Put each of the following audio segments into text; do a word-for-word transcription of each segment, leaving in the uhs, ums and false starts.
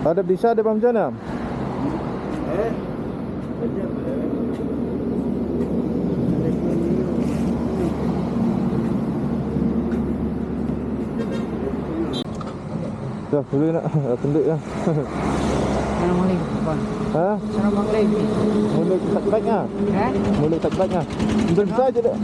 Ada bisa ada bam jana. Dah, boleh nak. Tenduk ya. Assalamualaikum, Pak. Ha? Assalamualaikum. Boleh tak baik ah? Ha? Boleh tak baik ah? Bentar saja dah.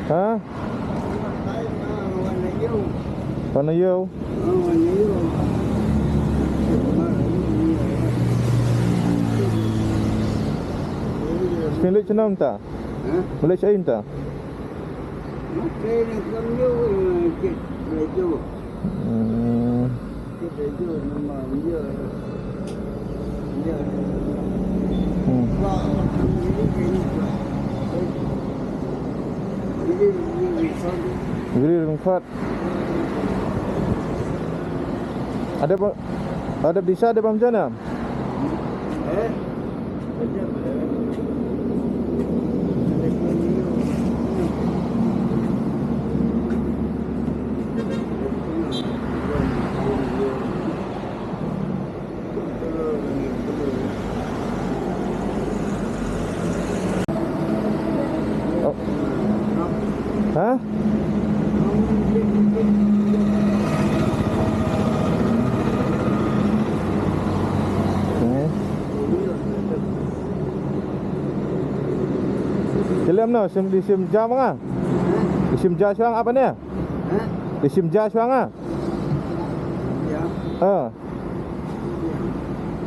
Ha? Wan aïu? Phi leit shano mynta? Phi leit shano mynta? Hmm. Hmm. Gri Ryngkat. Ada ba-, ada bisa ada bam jana. Oh. Ha? Te lem no, sim, di sim ja ma nga. Di sim ja shuwa nga ap ane. Di sim ja shuwa nga. Eh.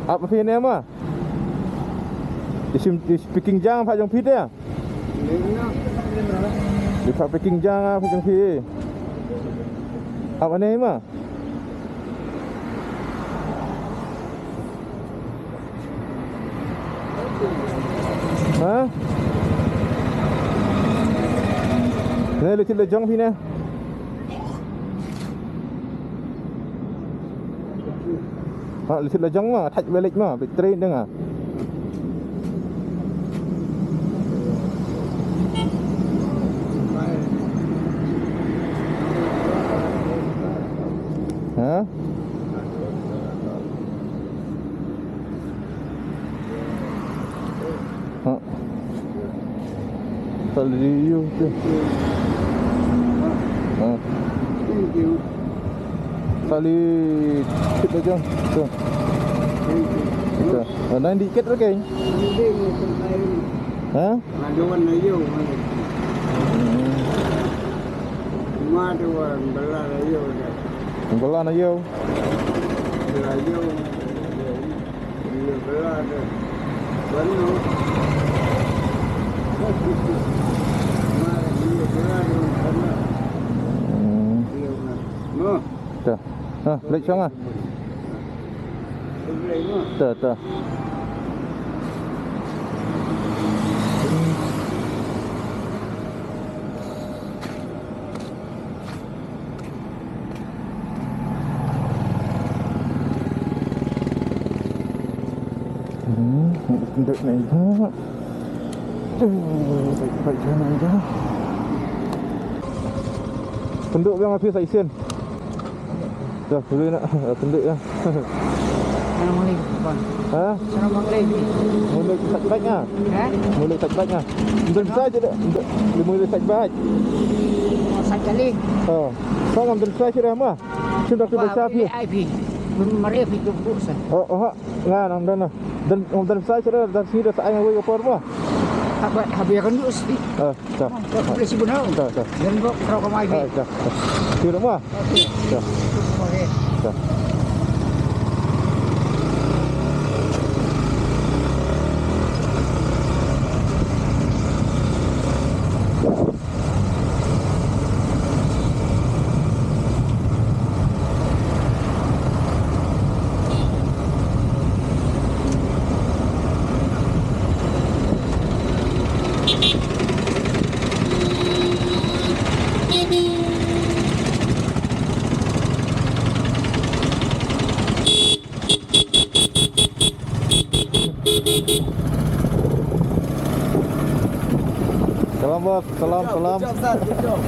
Ap phi ne ma. Di sim, di speaking ja nga pha jong phi te. Di pha speaking ja nga pha jong phi. Ap ane ma. Ha? Ne leit la jong phi ne. Ha, leit la jong ma, thait ba leit ma, ba train dang ah. Sali yu tu. Ha. Sali kita jong tu. Kita. Nang dikit lagi. Ha? Maduan na yu. Hmm. Maduan bela na yu. Bela na yu. Bela yu. Bela na yu. Bela na. Hmm. Bela na. Mo. Tah. Ha, balik sana. Tah, tah. Hmm, nak kena naik. Aduh, baik-baik jangan dah. Penduk yang habis aisin. Dah, boleh nak penduk ya. Mana boleh, bang? Ha? Sana boleh. Boleh tak baik ah. Ha? Boleh tak baik ah. Dah bisa je dah. Dah, boleh tak baik. Masa kali. Oh. Sana dah bisa je dah mah. Sudah tu baca api. Mari api tu busan. Oh, oh. Nga nang dan dan dan sa chara dan si da sa ai nga wei ka por mo. Haba haba kan du sti. Ah, ta. Ko ko si bunau. Ta, ta. Dan ko tro ko mai. Ah, ta. Ti da mo. Ta. Ta. Salam, bos. Salam, salam. Good job, sir. Good job.